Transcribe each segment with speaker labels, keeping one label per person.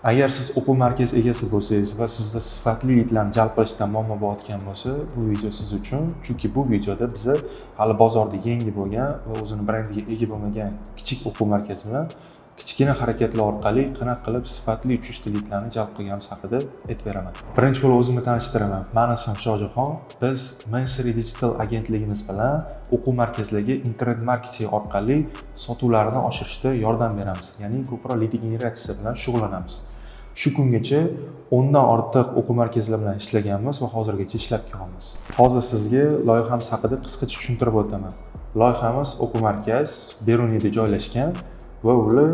Speaker 1: Agar siz o'quv markazi egasi bo'lsangiz va sizda sifatli lidlarni jalb qilishda muammo bo'layotgan bo'lsa, bu video siz uchun, chunki bu videoda biza hali bozorda yangi bo'lgan va o'zini brendiga ega bo'lmagan kichik o'quv markazi bilan kichkina harakatlar orqali qanaqa qilib sifatli 300 ta lidlarni jalb qilganimiz haqida aytib beraman. Birinchi bo'lib o'zimni tanishtiraman. Mani ismim Shohjahon. Biz Mansory Digital agentligimiz bilan o'quv markazlariga internet marketing orqali sotuvlarni oshirishda yordam beramiz. Ya'ni ko'proq lid generatsiya bilan shug'ullanamiz. Shu kungacha 10 dan ortiq o'quv markazlari bilan ishlaganmiz va hozirgacha ishlab kelyapmiz. Hozir sizga loyihamiz haqida qisqacha tushuntirib o'taman. Loyihamiz o'quv markaz Beruniyda joylashgan va ular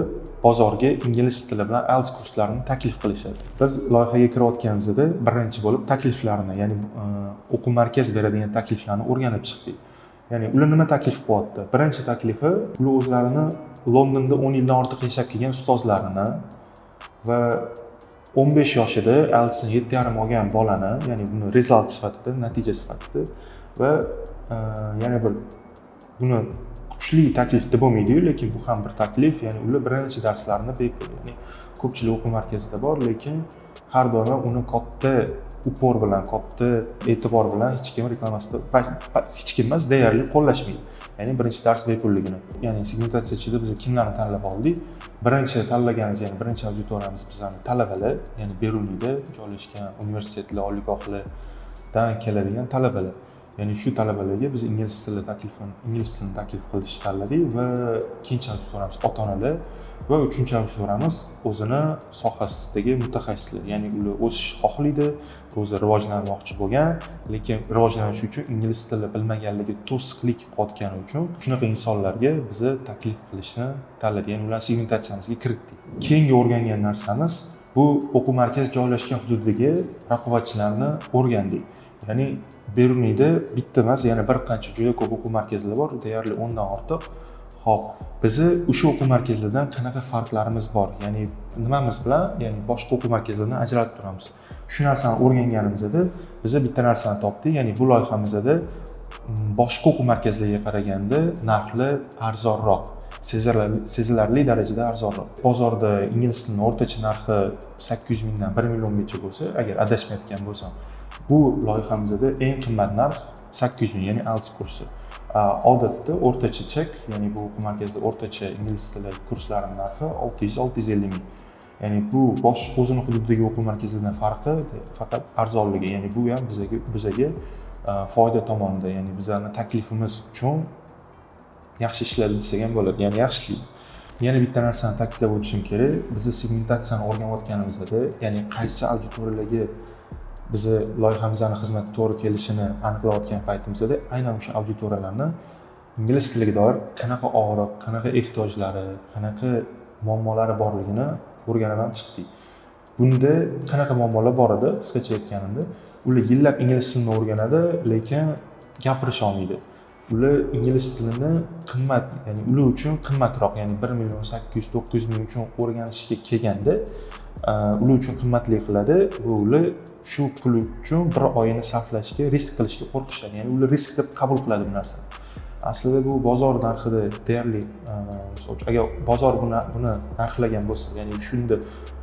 Speaker 1: bozorga ingliz tili bilan IELTS kurslarini taklif qilishadi. Biz loyihaga kirayotganimizda birinchi bo'lib takliflarni, ya'ni o'quv markaz beradigan takliflarni o'rganib chiqdik. Ya'ni ular nima taklif qilyapti? Birinchi taklifi: ular o'zlarini Londonda 10 yildan ortiq yashab kelgan ustozlarini va 15 yoshida IELTSni 7,5 olgan bolani, ya'ni buni result sifatida, natija sifatida va yana bir buni kuchli taklif deb bo'lmaydiyu, lekin bu ham bir taklif, ya'ni ular birinchi darslarni bepul, ya'ni ko'pchilik o'quv markazida bor, lekin har doim uni katta упор bilan, katta e'tibor bilan hech kim reklamasida, hech kim emas, deyarli qo'llashmaydi. Ya'ni birinchi dars bepulligini. Ya'ni segmentatsiya ichida biz kimlarni tanlab oldik? Birinchi tanlaganimiz, ya'ni birinchi auditoriyamiz bizani talabalar, ya'ni Beruniyda joylashgan universitetlar, oliygohlardan keladigan talabalar. Ya'ni shu talabalarga biz ingliz tilini taklif qilishni tanladik va ikkinchi auditoriyamiz ota-onalar va uchinchi auditoriyamiz o'zini sohasidagi mutaxassislar. Ya'ni ular o'sish xohlaydi, o'zi rivojlanmoqchi bo'lgan, lekin rivojlanish uchun ingliz tili bilmaganligi to'siqlik qilayotgani uchun shunaqa insonlarga biza taklif qilishni tanladik. Ya'ni ularni segmentatsiyamizga kiritdik. Keyingi o'rgangan narsamiz bu o'quv markazi joylashgan hududdagi raqobatchilarni o'rgandik. Ya'ni Beruniyda bitta emas, yana bir qancha, juda ko'p o'quv markazlari bor, deyarli 10 dan ortiq. Ho'p, bizni o'sha o'quv markazlaridan qanaqa farqlarimiz bor? Ya'ni nimamiz bilan, ya'ni boshqa o'quv markazlaridan ajralib turamiz? Shu narsani o'rganganimizda biza bitta narsani topdik, ya'ni bu loyihamizda boshqa o'quv markazlariga qaraganda narxlar arzonroq, sezilarli darajada arzonroq. Bozorda ingliz tilini o'rtacha narxi 800 mingdan 1 milliongacha bo'lsa, agar adashmayotgan bo'lsam, bu loyihamizda eng qimmat narx 800 ming, ya'ni IELTS kursi. Odatda o'rtacha chek, ya'ni bu o'quv markazida o'rtacha ingliz tili kurslarini narxi 600-650 ming. Ya'ni bu bosh o'zini hududidagi o'quv markazidan farqi faqat arzonligi. Ya'ni bu ham bizaga foyda tomonida, ya'ni bizani taklifimiz uchun yaxshi ishladi desak ham bo'ladi, ya'ni yaxshi ishlaydi. Yana bitta narsani ta'kidlab o'tishim kerak. Bizni segmentatsiyani o'rganayotganimizda, ya'ni qaysi auditoriyalarga bizni loyihamizni xizmati to'g'ri kelishini aniqlayotgan paytimizda aynan o'sha auditoriyalarni ingliz tiliga doir qanaqa og'riq, qanaqa ehtiyojlari, qanaqa muammolari borligini o'rganib ham chiqdik. Bunda qanaqa muammolar bor edi? Qisqacha aytganimda, ular yillab ingliz tilini o'rganadi, lekin gapirisha olmaydi. Ular ingliz tilini qimmat, ya'ni ular uchun qimmatroq, ya'ni 1 million 800, 900 ming uchun o'rganishga kelganda ular uchun qimmatli qiladi va ular shu pul uchun bir oyini sarflashga, risk qilishga qo'rqishadi. Ya'ni ular risk deb qabul qiladi bu narsani. Aslida bu bozor narxida deyarli, misol uchun, agar bozor buni narxlagan bo'lsa, ya'ni shunda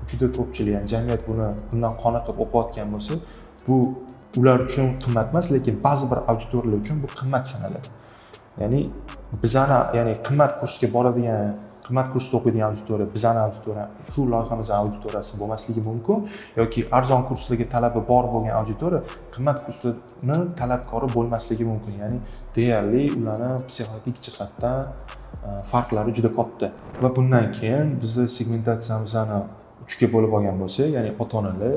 Speaker 1: juda ko'pchilik, ya'ni jamiyat bundan qoniqib o'qiyotgan bo'lsa, bu ular uchun qimmat emas, lekin ba'zi bir auditoriyalar uchun bu qimmat sanaladi. Ya'ni bizani, ya'ni qimmat kursga boradigan, qimmat kursda o'qiydigan auditoriya bizani auditoriya, shu loyihamizni auditoriyasi bo'lmasligi mumkin yoki arzon kurslarga talabi bor bo'lgan auditoriya qimmat kursni talabkori bo'lmasligi mumkin. Ya'ni deyarli ularni psixologik jihatdan farqlari juda katta. Va bundan keyin bizni segmentatsiyamizni uchga bo'lib olgan bo'lsak, ya'ni ota onalar,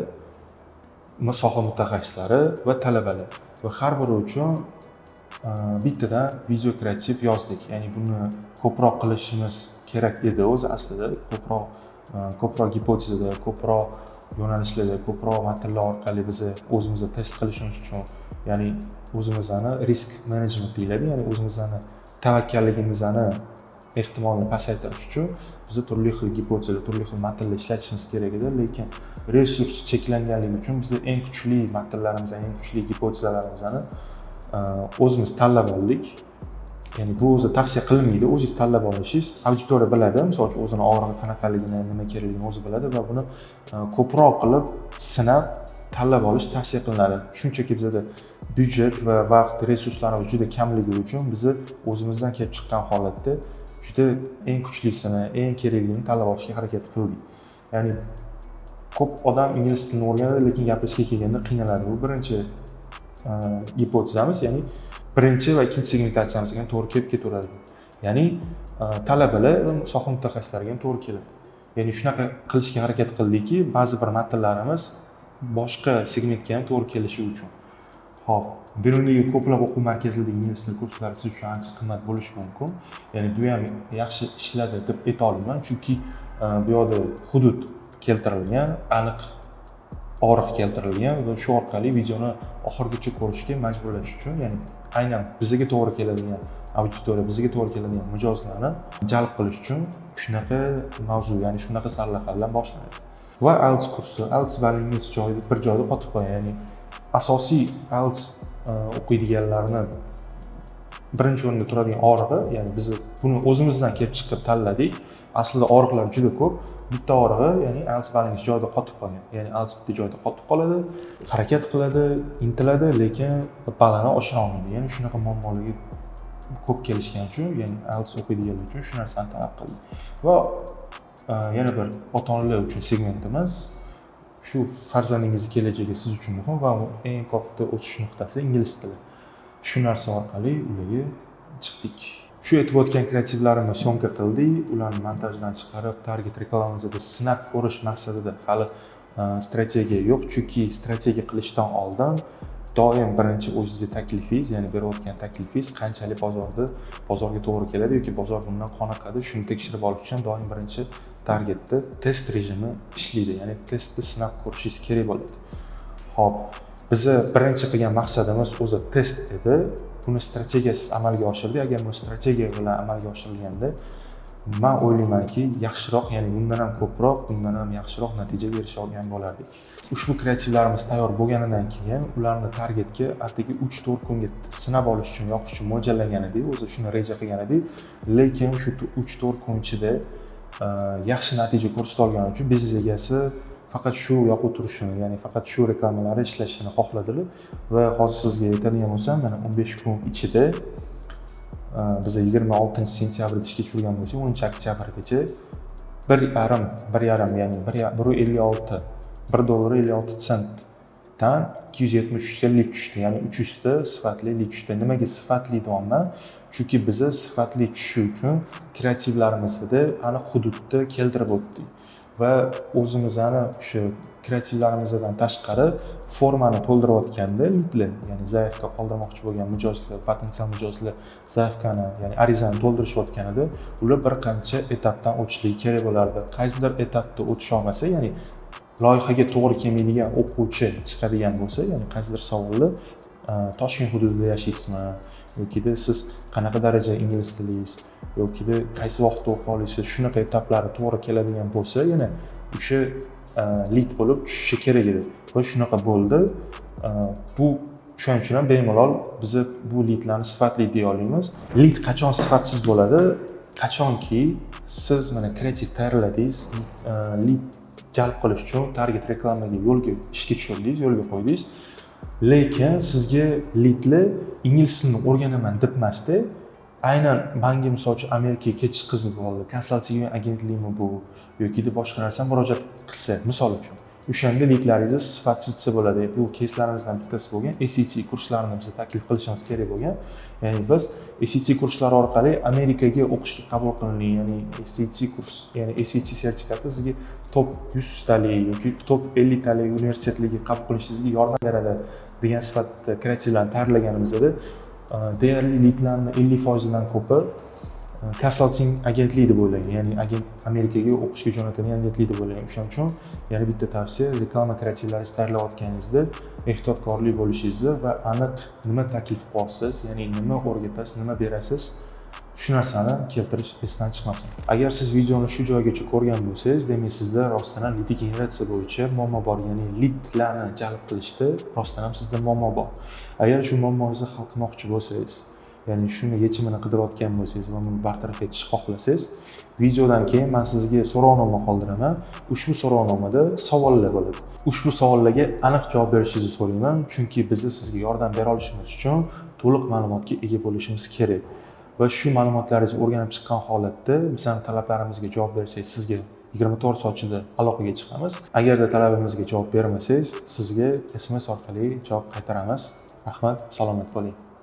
Speaker 1: soha mutaxassislari va talabalar, va har biri uchun bittadan video kreativ yozdik. Ya'ni buni ko'proq qilishimiz kerak edi o'zi aslida, ko'proq gipotezada, ko'proq yo'nalishlarda, ko'proq matnlar orqali biza o'zimizni test qilishimiz uchun, ya'ni o'zimizni risk management deyiladi, ya'ni o'zimizni tavakkalligimizni ehtimolini pasaytirish uchun biza turli xil gipotezalar, turli xil matnlar ishlatishimiz kerak edi. Lekin resurs cheklanganligi uchun biz eng kuchli matnlarimizni, eng kuchli gipotezalarimizni o'zimiz tanlab oldik. Ya'ni bu o'zi tavsiya qilinmaydi, o'zingiz tanlab olishingiz. Auditoriya biladi, misol uchun, o'zini og'rig'i qanaqaligini, nima kerakligini o'zi biladi va buni ko'proq qilib sinab, tanlab olish tavsiya qilinadi. Shunchaki bizada byudjet va vaqt resurslarimiz juda kamligi uchun bizni o'zimizdan kelib chiqqan holatda juda eng kuchlisini, eng keraklini tanlab olishga harakat qildik. Ya'ni ko'p odam ingliz tilini o'rganadi, lekin gapirishga kelganda qiynaladi. Bu birinchi gipotezamiz, ya'ni birinchi va ikkinchi segmentatsiyamizga ham to'g'ri kelib ketaveradi. Ya'ni talabalar va soha mutaxassislariga ham to'g'ri keladi. Ya'ni shunaqa qilishga harakat qildikki, ba'zi bir matnlarimiz boshqa segmentga ham to'g'ri kelishi uchun. Ho'p, Beruniyga ko'plab o'quv markazlarida ingliz tili kurslari siz uchun ancha qimmat bo'lishi mumkin. Ya'ni bu ham yaxshi ishladi deb ayta olmayman, chunki bu yoqda hudud keltirilgan, aniq og'riq keltirilgan va shu orqali videoni oxirigacha ko'rishga majburlash uchun, ya'ni aynan bizga to'g'ri keladigan auditoriya, bizga to'g'ri keladigan mijozlarni jalb qilish uchun shunaqa mavzu, ya'ni shunaqa sarlavha bilan boshlanadi. Va IELTS kursi, IELTS ballingiz joyida, bir joyda qotib qolgan, ya'ni asosiy IELTS o'qiydiganlarni birinchi o'rinda turadigan og'rig'i, ya'ni biz buni o'zimizdan kelib chiqib tanladik. Aslida og'riqlar juda ko'p. Bitta og'rig'i, ya'ni IELTS ballingiz joyida qotib qolgan. Ya'ni IELTS bitta joyda qotib qoladi, harakat qiladi, intiladi, lekin ballini oshira olmaydi. Ya'ni shunaqa muammolarga ko'p kelishgani uchun, ya'ni IELTS o'qiydiganlar uchun shu narsani talab qildik. Va yana bir ota onalar uchun segmentimiz shu: farzandingizni kelajagi siz uchun muhim va eng katta o'sish nuqtasi ingliz tili. Shu narsa orqali ularga chiqdik. Shu aytib o'tgan kreativlarimni съёмка qildik, ularni montajdan chiqarib, target reklamamizda sinab ko'rish maqsadida. Hali strategiya yo'q, chunki strategiya qilishdan oldin doim birinchi o'zizni taklifingiz, ya'ni berayotgan taklifingiz qanchalik bozorga to'g'ri keladi yoki bozor bundan qoniqadi, shuni tekshirib olish uchun doim birinchi targetda test rejimi ishlaydi, ya'ni testni sinab ko'rishingiz kerak bo'ladi. Ho'p, bizni birinchi qilgan maqsadimiz o'zi test edi. Buni strategiyasiz amalga oshirdik. Agar bu strategiya bilan amalga oshirilganda, man o'ylaymanki, yaxshiroq, ya'ni bundan ham ko'proq, bundan ham yaxshiroq natija berisha olgan bo'lardik. Ushbu kreativlarimiz tayyor bo'lganidan keyin ularni targetga atigi 3-4 kunga sinab olish uchun, yoqish uchun mo'ljallagan edik, o'zi shuni reja qilgan edik. Lekin shu 3-4 kun ichida yaxshi natija ko'rsata olgani uchun biznes egasi faqat shu yoqib turishini, ya'ni faqat shu reklamalarni ishlashini xohladilar. Va hozir sizga aytadigan bo'lsam, mana 15 kun ichida, biza 26-sentyabrda ishga tushirgan bo'lsak, 10-oktyabrgacha 1,5, 1,5, ya'ni 1,56, 1 dollar 56 sentdan 273 ta lid tushdi, ya'ni 300 ta sifatli lid tushdi. Nimaga sifatli deyapman? Chunki biza sifatli tushishi uchun kreativlarimizda aniq hududni keltirib o'tdik va o'zimizni o'sha kreativlarimizdan tashqari formani to'ldirayotganda lidlar, ya'ni заявка qoldirmoqchi bo'lgan mijozlar, potensial mijozlar заявка ni, ya'ni arizani to'ldirishayotganida ular bir qancha etapdan o'tishligi kerak bo'lardi. Qaysidir etapda o'tisholmasa, ya'ni loyihaga to'g'ri kelmaydigan o'quvchi chiqadigan bo'lsa, ya'ni qaysidir savolni, Toshkent hududida yashaysizmi yokida siz qanaqa daraja ingliz tilingiz yokida qaysi vaqtda o'qiy olasiz, shunaqa etaplari to'g'ri keladigan bo'lsa, yana o'sha lid bo'lib tushishi kerak edi va shunaqa bo'ldi. Bu shuning uchun ham bemalol biza bu lidlarni sifatli deya olamiz. Lid qachon sifatsiz bo'ladi? Qachonki siz mana kreativ tayyorladingiz, lid jalb qilish uchun target reklamaga yo'lga ishga tushirdingiz, yo'lga qo'ydingiz, lekin sizga lidlar ingliz tilini o'rganaman debmasda, aynan manga, misol uchun, Amerikaga ketish qiziq bo'ldi, konsalting agentlikmi bu yokida boshqa narsa murojaat qilsa, misol uchun, o'shanda lidlaringizni sifatsiz desa bo'ladi. Bu keyslarimizdan bittasi bo'lgan SAT kurslarini biz taklif qilishimiz kerak bo'lgan. Ya'ni biz SAT kurslari orqali Amerikaga o'qishga qabul qilingan, ya'ni SAT kurs, ya'ni SAT sertifikati sizga top 100 talik yoki top 50 talik universitetlarga qabul qilishingizga yordam beradi degan sifatda kreativlarni tayyorlaganimizda deyarli lidlarni 50 foizidan ko'pi konsalting agentlik deb o'ylagan, ya'ni agent, Amerikaga o'qishga jo'natadigan agentlik deb o'ylagan. O'shaning uchun yana bitta tavsiya: reklama kreativlaringizni tayyorlayotganingizda ehtiyotkorlik bo'lishingizni va aniq nima taklif qilyapsiz, ya'ni nima o'rgatasiz, nima berasiz, shu narsani keltirish esdan chiqmasin. Agar siz videoni shu joygacha ko'rgan bo'lsangiz, demak, sizda rostdan ham lid generatsiya bo'yicha muammo bor, ya'ni lidlarni jalb qilishda rostdan ham sizda muammo bor. Agar shu muammongizni hal qilmoqchi bo'lsangiz ya'ni shuni yechimini qidirayotgan bo'lsangiz va buni bartaraf etishni xohlasangiz, videodan keyin man sizga so'rovnoma qoldiraman. Ushbu so'rovnomada savollar bo'ladi. Ushbu savollarga aniq javob berishingizni so'rayman, chunki bizni sizga yordam bera olishimiz uchun to'liq ma'lumotga ega bo'lishimiz kerak. Va shu ma'lumotlaringizni o'rganib chiqqan holatda bizani talablarimizga javob bersangiz, sizga 24 soat ichida aloqaga chiqamiz. Agarda talabimizga javob bermasangiz, sizga SMS orqali javob qaytaramiz. Rahmat, salomat bo'ling.